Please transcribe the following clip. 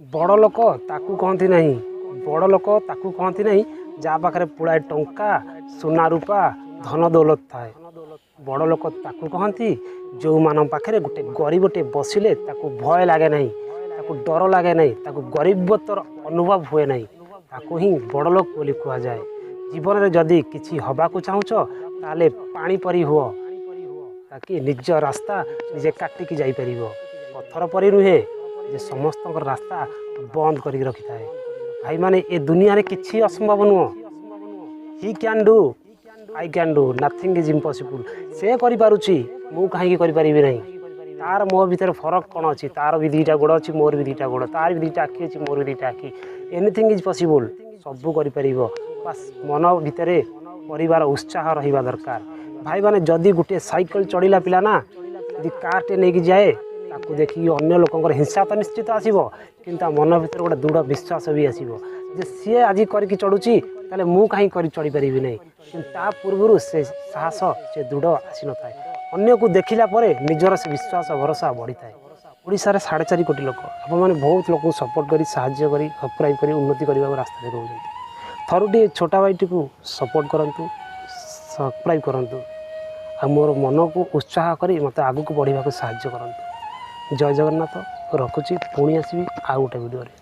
ବଡ଼ ଲୋକ ତାକୁ କହନ୍ତି ନାହିଁ, ବଡ଼ ଲୋକ ତାକୁ କହନ୍ତି ନାହିଁ ଯାହା ପାଖରେ ପୁଳାଏ ଟଙ୍କା, ସୁନା ରୂପା, ଧନ ଦୌଲତ ଥାଏ। ବଡ଼ ଲୋକ ତାକୁ କହନ୍ତି ଯେଉଁମାନଙ୍କ ପାଖରେ ଗୋଟେ ଗରିବଟେ ବସିଲେ ତାକୁ ଭୟ ଲାଗେ ନାହିଁ, ତାକୁ ଡର ଲାଗେ ନାହିଁ, ତାକୁ ଗରିବତ୍ୱର ଅନୁଭବ ହୁଏ ନାହିଁ, ତାକୁ ହିଁ ବଡ଼ ଲୋକ ବୋଲି କୁହାଯାଏ। ଜୀବନରେ ଯଦି କିଛି ହେବାକୁ ଚାହୁଁଛ ତାହେଲେ ପାଣି ପରି ହୁଅ, ତାକି ନିଜ ରାସ୍ତା ନିଜେ କାଟିକି ଯାଇପାରିବ। ପଥର ପରି ନୁହେଁ ଯେ ସମସ୍ତଙ୍କର ରାସ୍ତା ବନ୍ଦ କରିକି ରଖିଥାଏ। ଭାଇମାନେ, ଏ ଦୁନିଆରେ କିଛି ଅସମ୍ଭବ ନୁହଁ। He can do, I can do, nothing is impossible. ସେ କରିପାରୁଛି, ମୁଁ କାହିଁକି କରିପାରିବି ନାହିଁ? ତାର ମୋ ଭିତରେ ଫରକ କ'ଣ ଅଛି? ତାର ବି ଦୁଇଟା ଗୋଡ଼ ଅଛି, ମୋର ବି ଦୁଇଟା ଗୋଡ଼, ତାର ବି ଦୁଇଟା ଆଖି ଅଛି, ମୋର ବି ଦୁଇଟା ଆଖି। Anything is possible, ସବୁ କରିପାରିବ। ବାସ୍ ମନ ଭିତରେ ପରିବାର ଉତ୍ସାହ ରହିବା ଦରକାର। ଭାଇମାନେ, ଯଦି ଗୋଟିଏ ସାଇକେଲ ଚଢ଼ିଲା ପିଲା ନା, ଯଦି କାର୍ଟେ ନେଇକି ଯାଏ, ତାକୁ ଦେଖିକି ଅନ୍ୟ ଲୋକଙ୍କର ହିଂସା ତ ନିଶ୍ଚିତ ଆସିବ, କିନ୍ତୁ ତା ମନ ଭିତରେ ଗୋଟେ ଦୃଢ଼ ବିଶ୍ୱାସ ବି ଆସିବ ଯେ ସିଏ ଆଜି କରିକି ଚଢ଼ୁଛି, ତାହେଲେ ମୁଁ କାହିଁ କରି ଚଢ଼ିପାରିବି ନାହିଁ? କିନ୍ତୁ ତା ପୂର୍ବରୁ ସେ ସାହସ, ସେ ଦୃଢ଼ ଆସିନଥାଏ। ଅନ୍ୟକୁ ଦେଖିଲା ପରେ ନିଜର ସେ ବିଶ୍ୱାସ ଭରସା ବଢ଼ିଥାଏ। ଓଡ଼ିଶାରେ 4.5 କୋଟି ଲୋକ, ଆପଣମାନେ ବହୁତ ଲୋକଙ୍କୁ ସପୋର୍ଟ କରି, ସାହାଯ୍ୟ କରି, ସବସ୍କ୍ରାଇବ୍ କରି ଉନ୍ନତି କରିବାକୁ ରାସ୍ତା ଦେଖାଉଛନ୍ତି। ଥରୁଟିଏ ଛୋଟା ଭାଇଟିକୁ ସପୋର୍ଟ କରନ୍ତୁ, ସବସ୍କ୍ରାଇବ୍ କରନ୍ତୁ, ଆଉ ମୋର ମନକୁ ଉତ୍ସାହ କରି ମୋତେ ଆଗକୁ ବଢ଼ିବାକୁ ସାହାଯ୍ୟ କରନ୍ତୁ। ଜୟ ଜଗନ୍ନାଥ। ରଖୁଛି, ପୁଣି ଆସିବି ଆଉ ଗୋଟେ ଭିଡ଼ିଓରେ।